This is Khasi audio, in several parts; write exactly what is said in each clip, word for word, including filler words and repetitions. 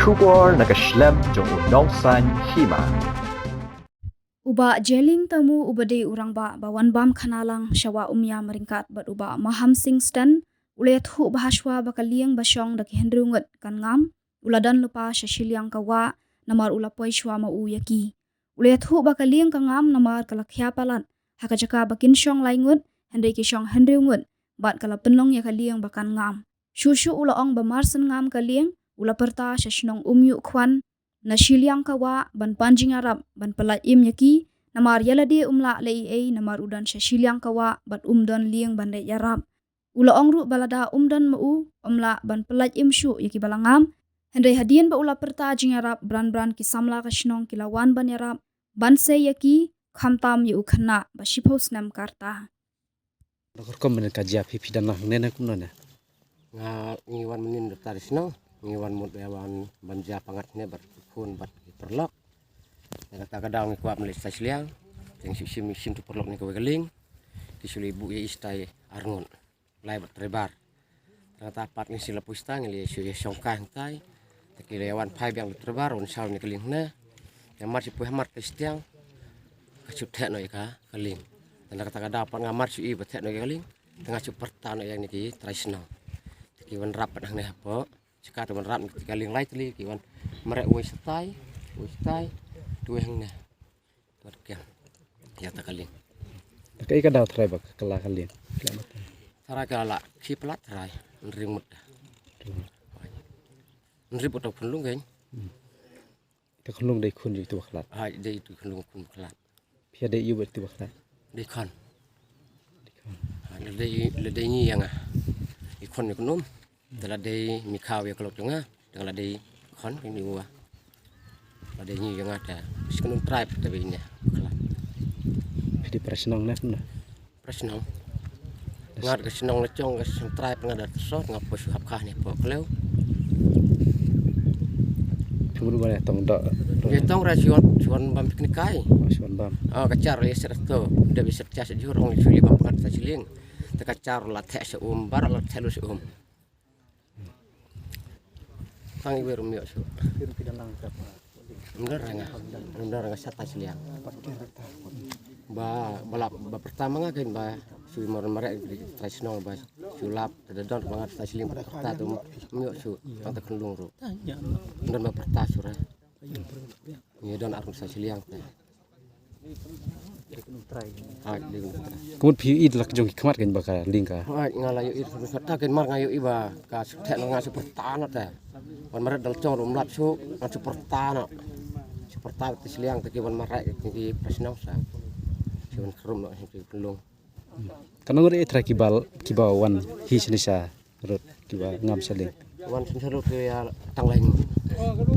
Khubor na ka shlem jong u Nongsaiñ Hima. U Bah Jeling Tamu uba dei u rangbah ba wan bam khana lang sha Wah Umïam ryngkat bad u Bah Maham Singh Sten u la ïathuh ba hashwa ba ka lieng ba shong da ki hynriew ngut kan ngam, u la don lypa sha shiliang ka wah namar u la poi shuwa ma u ïa ki. U la ïathuh ba ka lieng ka ngam namar ka la khia palat ha ka jaka ba kin shong lai ngut, hynrei ki shong hynriew ngut, bad ka la pynlong ïa ka lieng ba kan ngam. Shuh shuh u la ong ba mar shen ngam ka lieng, u la pyrta sha shnong Umïuhkhwan na shiliang ka wah ban pan jingïarap ban pyllait im ïa ki, namar ïa lade um lah leh ei ei namar u don sha shiliang ka wah bad um don lieng ban leit ïarap. U la ong ruh ba lada um don ma u, um lah ban pyllait im shuh ïa ki ba la ngam. Hynrei hadien ba u la pyrta jingïarap, bran bran ki samla ka shnong ki la wan ban ïarap ban sei ïa ki, khamtam ïa u khynnah ba shiphew snem ka rta. Ka rukom mynnin ka jia phi, phi don lang hangne ne kumno ne? Nga, ngi wan mynnin da tari shnong, ngi wan mut ïa wan ban jia pyngngad ne bad ki khun bad ki paralok. Ïa kata ka daw ngi kwah ban leit stai shiliang, teng shim shim shim tu paralok ne kawei ka lieng. Ki shu leit buh ïa i stai arngut. Lai bad driver. Tang kata pat ngi shu la poi stai ngi leit shu ïa shong kai hangtai. Te ki leit wan phai biang driver wan shaw ne ka lieng ne. Ïa mar shu poi hamar te stiang. Ka shu theh noh ïa ka, ka lieng. Tang kata ka daw pat nga mar shu i ba theh noh ïa ka lieng. Te nga shu pyrta noh ïa ne ki trai shnong. Te ki wan rap pat hangne hapoh. Shika te wan rap ne ki ka lieng lai tylli ki wan mareh uwei shatai, uwei shatai, tu hangne. Wat kem. Ïa ta ka lieng. Ka i ka daw trai ba ka la ka lieng. Trai ka la ki plat trai. Nring mut. Nring mut ta khunlung kein. Ta khunlung dei khun ïa tu ba khlad. Hai dei tu khunlung khun ba khlad. Phi dei ïa ba tu ba khlad. Dei khun. Hai la dei la dei ngi ïa nga. I khun ïa khun um. Te la dei mi khaw ïa ka lok jong nga, te la dei khun kane u wa. La dei ngi ïa nga te. Shi kane u tribe te ba ine. Kala. Phi dei para shnong ne kumno? Para shnong. Nga ka shnong la jong ka shnong tribe nga da sot nga poi shu hap kha ne po kleu. Phi mut ba ne tong da. Ye tong ra shuan shuan bam picnic kai. Oh, shuan bam. Oh, ka char le set to. Da bi set char jur ong shu li bam pat sa shiliang. Te ka char la theh sha um bar la theh lu sha um. Tang iwei ruh um ïoh shuh. Ym don ranga, ym don ranga sha tai shiliang. Ba, ba la, ba pyrta ma nga kein ba shu mar mareh trai shnong ba shu lap, te da don ma nga tai shiliang ba pyrta te ym ïoh shuh, tang te khunlung ruh. Ym don ba pyrta shuh re. Ngi don arngut sa shiliang te. Ka mut phi ïohi da la ka jong ki khmat kein ba ka lieng ka. Nga la ïohi da ka khmat kein mar nga ïohi ba ka shu theh noh nga shu pyrta noh te. Wan mareh da la jong ruh ym lap shuh nga shu pyrta noh. Shu pyrta te shiliang te ki wan mareh ki para shnong sa. Shu wan khrum noh shu pynlong. Ka nong re trai ki ba ki ba wan hi shane sha rud ki ba ngam sha lieng. Wan sha rud ki ïa tang lai ngur.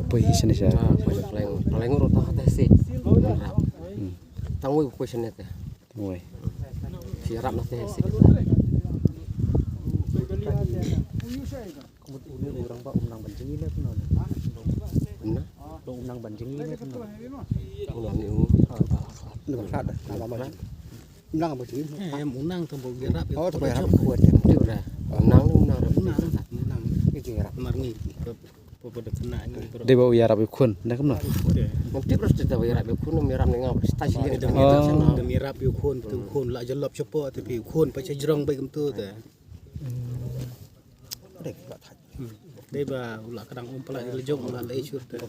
Poi hi shane sha. Ah, poi tang lai ngur. Tang lai ngur ruh tang hate si. Tang wei poi shane te. Tang wei. Si rap na te si. Kumut uni orang ba um nang ban jingin le kumno. Kumno? Ba um nang ban jingin le kumno. Kumno ni u. Nang khat dah, nang ba jingin. Nang ba jingin. Eh, em unang tang ba yarap. Oh, tang ba yarap ko te. Tip dah. Unang ni unang. Unang, unang. Ni jing yarap. Mar ngi. Dei ba u yarap ïa khun, da kumno? Tip dah, dei ba yarap ïa khun, yarap ni nga stai shiliang. Dem yarap ïa khun, tu khun la jalop chapo, tapi khun pa cha jrong ba kumtu te. Dei ba u la kdang um pala la jong u la leh shur te.